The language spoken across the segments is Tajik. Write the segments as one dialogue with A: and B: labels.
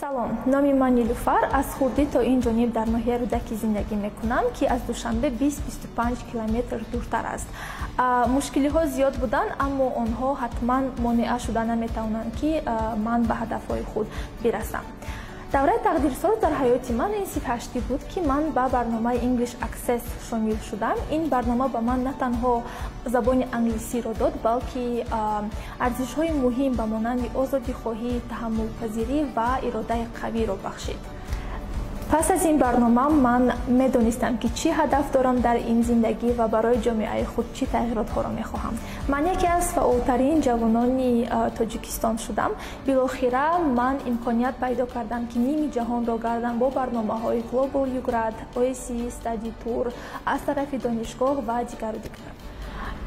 A: Салом, номи ман Нилуфар. Аз хурдӣ то ин ҷониб дар ноҳияи Рӯдакӣ зиндагӣ мекунам, ки аз Душанбе 20-25 километр дуртар аст. Мушкилиҳо зиёд буданд, аммо онҳо ҳатман монеа шуда наметавонанд, ки ман ба ҳадафҳои худ бирасам. Давраи тақдирсоз дар ҳаёти ман ин сифҳаштӣ буд, ки ман ба барномаи English Access шомил шудам. Ин барнома ба ман на танҳо забони англисиро дод, балки арзишҳои муҳим ба монанди озодихоҳӣ, таҳаммулпазирӣ ва иродаи қавиро бахшид. Пас аз ин барнома ман медонистам, ки чӣ ҳадаф дорам дар ин зиндагӣ ва барои ҷомеаи худ чӣ тағйиротҳоро мехоҳам. Ман яке аз фаъолтарин ҷавонони Тоҷикистон шудам. Билохира ман имконият пайдо кардам, ки ними ҷаҳонро гардам бо барномаҳои Global UGRAD, OSCE Study Tour аз тарафи донишгоҳ ва дигару дигар.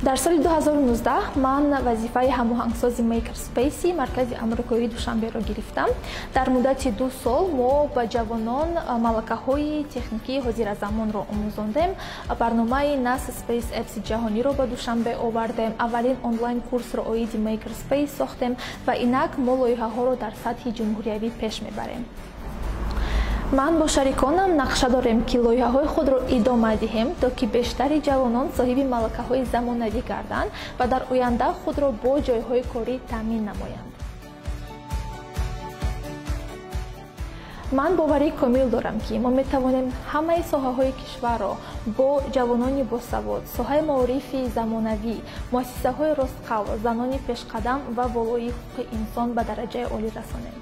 A: Дар соли 2019 ман вазифаи ҳамоҳангсози Makerspace маркази амрикоии Душанберо гирифтам. Дар муддати 2 сол мо ба ҷавонон малакаҳои техникии ҳозиразамонро омӯзондем, барномаи NASA Space Apps ҷаҳониро ба Душанбе овардем, аввалин онлайн курсро оиди Makerspace сохтем ва инак мо лоиҳаҳоро дар сатҳи ҷумҳуриявӣ пеш мебарем. Ман бо шариконам нақша дорем, ки лоиҳаҳои худро идома диҳем, то ки бештари ҷавонон соҳиби малакаҳои замонавӣ гарданд ва дар оянда худро бо ҷойҳои корӣ таъмин намоянд. Ман боварии комил дорам, ки мо метавонем ҳамаи соҳаҳои кишварро бо ҷавонони босавод, соҳаи маорифи замонавӣ, муассисаҳои ростқавл, занони пешқадам ва волоии ҳуқуқи инсон ба дараҷаи олӣ расонем.